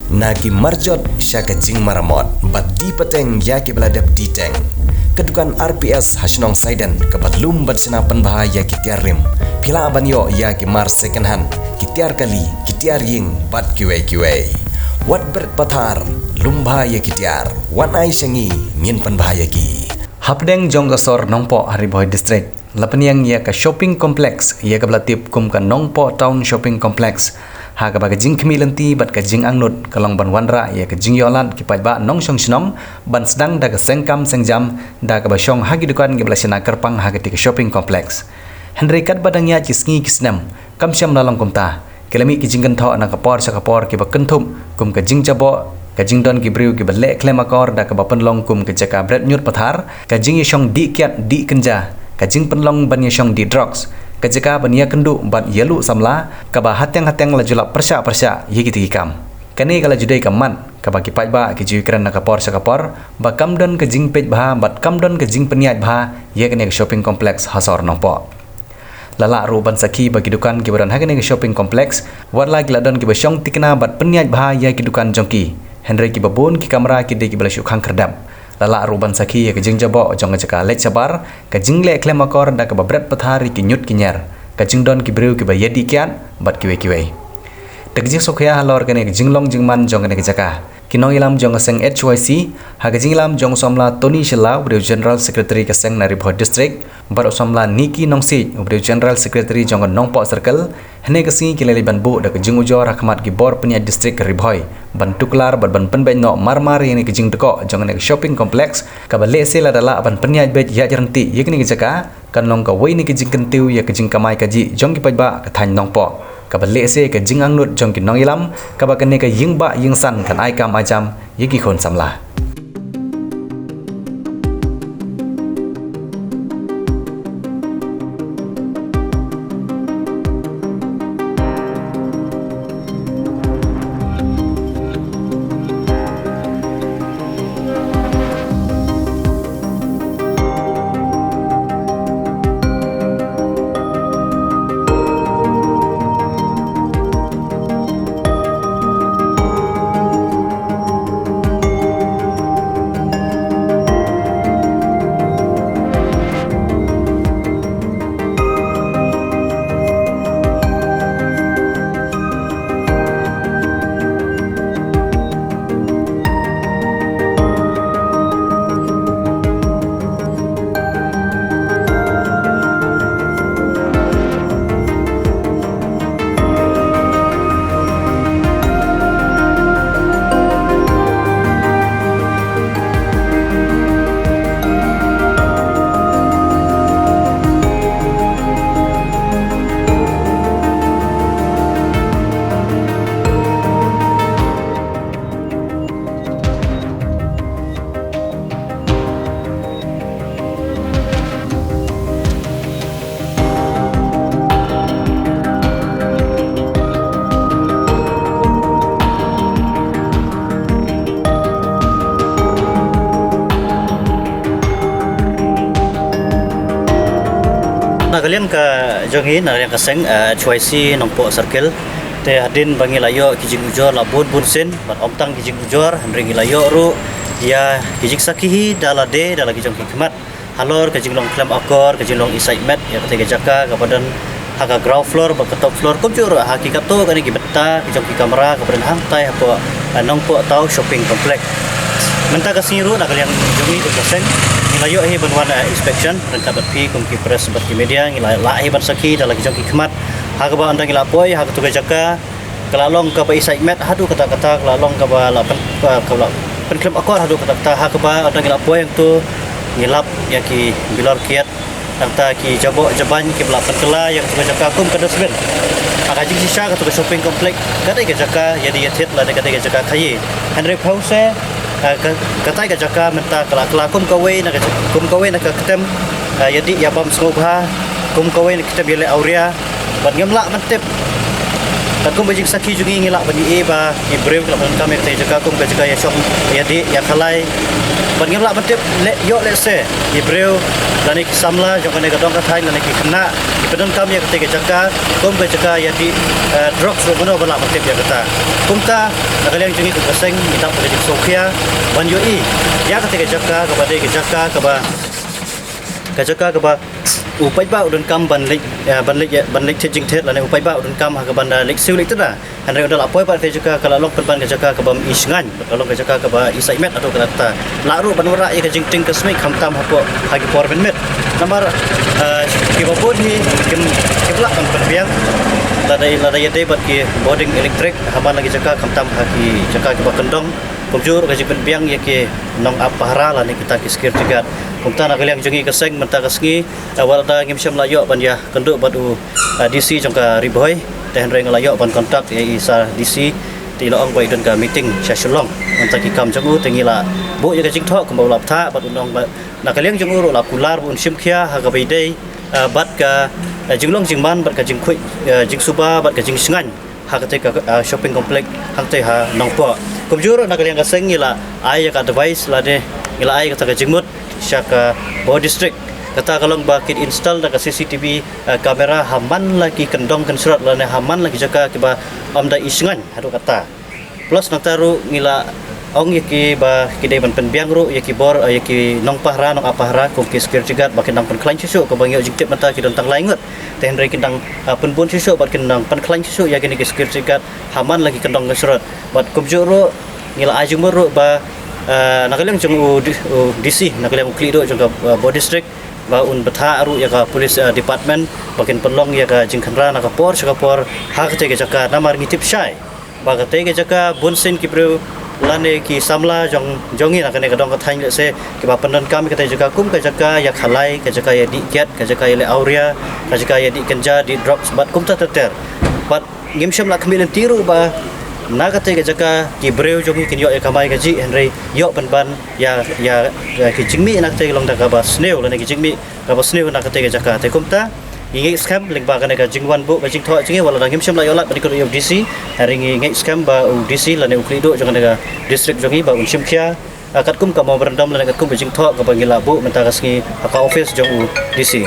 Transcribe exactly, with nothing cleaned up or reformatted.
Na ki marjot sha ka jingmaramot bad die pateng ïa kiba la dep die teng. Ka dukan R P S ha shnong Saiden kaba lum bad shna pynbha ïa ki tiar rim. Phi lah ban ïoh ïa ki mar second hand, ki tiar kali, ki tiar ïing bad kiwei kiwei. Wat bret pathar, lum bha ïa ki tiar. Wan ai sha ngi, ngin pynbha ïa ki. Hapdeng jong ka sor Nongpoh ha Ri Bhoi District la pynïeng ïa ka shopping complex ïa kaba la tip kum ka Nongpoh Town Shopping Complex, ha kaba ka jingkhmih lynti bad ka jingangnud ka long ban wanrah ïa ka jingïoh lad ki paidbah nongshong shnong ban sdang da ka seng kam seng jam, da kaba shong ha ki dukan kiba la shna kyrpang ha katei ka shopping complex. Hynrei katba dang ïaid ki sngi ki snem, kam shym la long kumta. Ki la mih ki jingkynthoh na ka por sha ka por kiba kynthup kum ka jingjaboh, ka jingdon ki briew kiba leh khlem akor da kaba pynlong kum ka jaka bret ñiut pathar, ka jingïashong dih kiad dih kynja, ka jingpynlong ban ïashong dih drugs, ka jaka ban ïakynduh bad ïaluh samla, kaba hateng hateng la ju lap pyrshah pyrshah ïa kitei ki kam. Kane ka la ju dei ka mat kaba ki paidbah ki ju ïakren na ka por sha ka por ba kam don ka jingpeit bha bad kam don ka jingpynïaid bha ïa kane ka shopping complex ha sor Nongpoh. La lah ruh ban sakhi ba ki dukan kiba don ha kane ka shopping complex, wat la ki la don kiba shong thikna bad pynïaid bha ïa ki dukan jong ki, hynrei kiba bun ki kamra ki dei kiba la shu khang khyrdep. La lah ruh ban sakhi ïa ka jingjaboh jong ka jaka leit shabar, ka jingleh khlem akor da kaba bret pathar ïa ki ñiut ki ñiar, ka jingdon ki briew kiba ïadih kiad bad kiwei kiwei. Da ka jingsngewkhia halor kane ka jinglong jingman jong kane ka jaka, ki nongïalam jong ka seng H Y C, ha ka jingïalam jong u samla Tony Shylla, uba dei u General Secretary ka seng na Ri Bhoi District, bad u samla Nicky Nongsiej, uba dei u General Secretary jong ka Nongpoh Circle, hynne ka sngi ki la leit ban buh da ka jingujor ha khmat ki bor pynïaid district ka Ri Bhoi ban tuklar bad ban pynbeit noh marmar ïa kane ka jingdkoh jong kane ka shopping complex, kaba lehse lada lah ban pynïaid beit ïaid ryntih ïa kane ka jaka, kan long kawei na ki jingkyntiew ïa ka jingkamai kajih jong ki paidbah ka thaiñ Nongpoh, kaba lehse ka jingangnud jong ki nongïalam kaba kane ka ïingbah ïingsan kan ai kam ai jam ïa ki khun samla. Na ka liang ka jong ngi, na ka liang ka seng, eh, H Y C Nongpoh Circle. Te hadien ba ngi la ïoh ki jingujor la bun bun sien, bad ym tang ki jingujor, hynrei ngi la ïoh ruh ïa ki jingsakhi hi da lade, da la ki jong ki khmat. Halor ka jinglong khlem akor, ka jinglong isaitmet ïa katei ka jaka kaba don ha ka ground floor bad ka top floor, kumjuh ruh ha ki katto katne ki bynta ki jong ki kamra kaba don hangtai hapoh, eh, Nongpoh Town Shopping Complex. Mynta ka sngi ruh na ka liang jong ngi kum ka seng, ngi la ïoh hi ban wan, eh, inspection ryngkat bad phi kum ki press bad ki media, ngi la lah hi ban sakhi da la ki jong ki khmat ha kaba ynda ngi la poi ha kato ka jaka, ka la long kaba isaitmet haduh katta katta, ka la long kaba la pyn, ka, ka la pynkhlem akor haduh katta katta, ha kaba ynda ngi la poi hangto ngi lap ïa ki bilor kiad, nangta ki jaboh jaban kiba la pynkylla ïa kato ka jaka kum ka dustbin. Ha ka jingshisha kato ka shopping complex ka dei ka jaka ïadih ïathied lane ka dei ka jaka khaïi. Hynrei phewse, eh, ka, katai ka jaka mynta ka la kylla kum kawei na ka, kum kawei na ka ktem, eh, ïadih ïabam sngewbha, kum kawei na ka ktem ïaleh awria. Bad ngim lah ban tip Kum ka jingsakhi jong ngi, ngi lah ban ïohi ba ki briew ki la pyndonkam ïa kata ka jaka kum ka jaka ïashong ïadih ïakhalai. Bad ngim lah ban tip leh ïoh lehse ki briew lane ki samla jong kane ka dong ka thaiñ lane ki khynnah ki pyndonkam ïa kata ka jaka kum ka jaka ïadih, eh, drugs ruh, mano ba lah ban tip ïa kata. Kumta na ka liang jong ngi kum ka seng ngi dap ka jingsngewkhia ban ïohi ïa kata ka jaka kaba dei ka jaka kaba ka jaka kaba u paidbah u donkam ban leit, eh, ban leit, ban leit thied jingthied lane u paidbah u donkam ha kaban da leit siew leit tda. Hynrei ynda la poi pat kata ka jaka ka la long pynban ka jaka kaba ym i shngaiñ, ka long ka jaka kaba i saiñ met haduh katta. Lah ruh ban wanrah ïa ka jingtieng ka smai khamtam hapoh ha ki por mynmiet. Namar, eh, kiba bun hi kim, kim lah ban pynbiang lada, lada ïadei bad ki bording elektrik ha man la ki jaka khamtam ha ki jaka kiba kyndong. Kumjuh ruh ka jingpynbiang ïa ki nongap pahara lane kita ki security guard. Kumta na ka liang jong ngi ka seng mynta ka sngi, eh, wat la ngim shym la ïoh ban ïakynduh bad u, eh, D C jong ka Ri Bhoi, te hynrei nga la ïoh ban contact ïa i sa D C, te i la ong ba i don ka meeting sha Shillong. Mynta ki kam jong u te ngi la buh ïa ka jingthoh kumba u la bthah bad u ong ba na ka liang jong u ruh la kular ba un shim khia ha kaba ïadei, eh, bad ka, eh, jinglong jingman bad ka jingkhuid, eh, jingsuba bad ka jingshngaiñ ha katei ka, ah, shopping complex hangtei ha Nongpoh. Kumjuh ruh na ka liang ka seng ngi la ai ïa ka advice lane ngi la ai kata ka jingmut sha ka Bhoi District. Kata ka long ba kin install da ka C C T V, ah, camera ha man la ki kyndong kynshrot lane ha man la ki jaka kiba ym da i shngaiñ haduh katta. Plus nangta ruh ngi la ong ïa ki ba ki dei ban pynbiang ruh ïa ki bor, ah, ïa ki nongpahara nongap pahara kum ki security guard ba kin nang pynkhlaiñ shuh shuh, kaba ngi ïoh jingtip mynta ki don tang lai ngut. Te hynrei kin nang, ah, pynbun shuh shuh bad kin nang pynkhlaiñ shuh shuh ïa kine ki security guard ha man la ki kyndong kynshrot. Bad kumjuh ruh ngi la ai jingmut ruh ba, ah, na ka liang jong u D-, u D C, na ka liang u khlieh duh jong ka, ah, Bhoi District, ba un bthah ruh ïa ka police, ah, department ba kin pynlong ïa ka jingkhynra na ka por sha ka por ha katei ka jaka. Namar ngi tip shai ba katei ka jaka bun sien ki briew lane ki samla jong, jong ngi na kane ka dong ka thaiñ lehse kiba pyndonkam ïa katei ka jaka kum ka jaka ïakhalai, ka jaka ïadih kiad, ka jaka ïaleh awria, ka jaka ïadih kynja, dih drugs bad kumta ter ter. Bad ngim shym la khmih lynti ruh ba na katei ka jaka ki briew jong ngi kin ïoh ïa ka kamai kajih, hynrei ïoh pynban ïa, ïa, ïa ki jingmih na katei ka long da kaba sniew lane ki jingmih kaba sniew na katei ka jaka. Te kumta ngi ngeit skhem lyngba kane ka jingwan buh ka jingthoh jong ngi, wat la ngim shym la ïoh lad ban ïakynduh ïa u D C, hynrei ngi ngeit skhem ba u D C lane u khlieh duh jong kane ka district jong ngi ba un shim khia, ah, katkum ka memorandum lane katkum ka jingthoh kaba ngi la buh mynta ka sngi ha ka office jong u D C.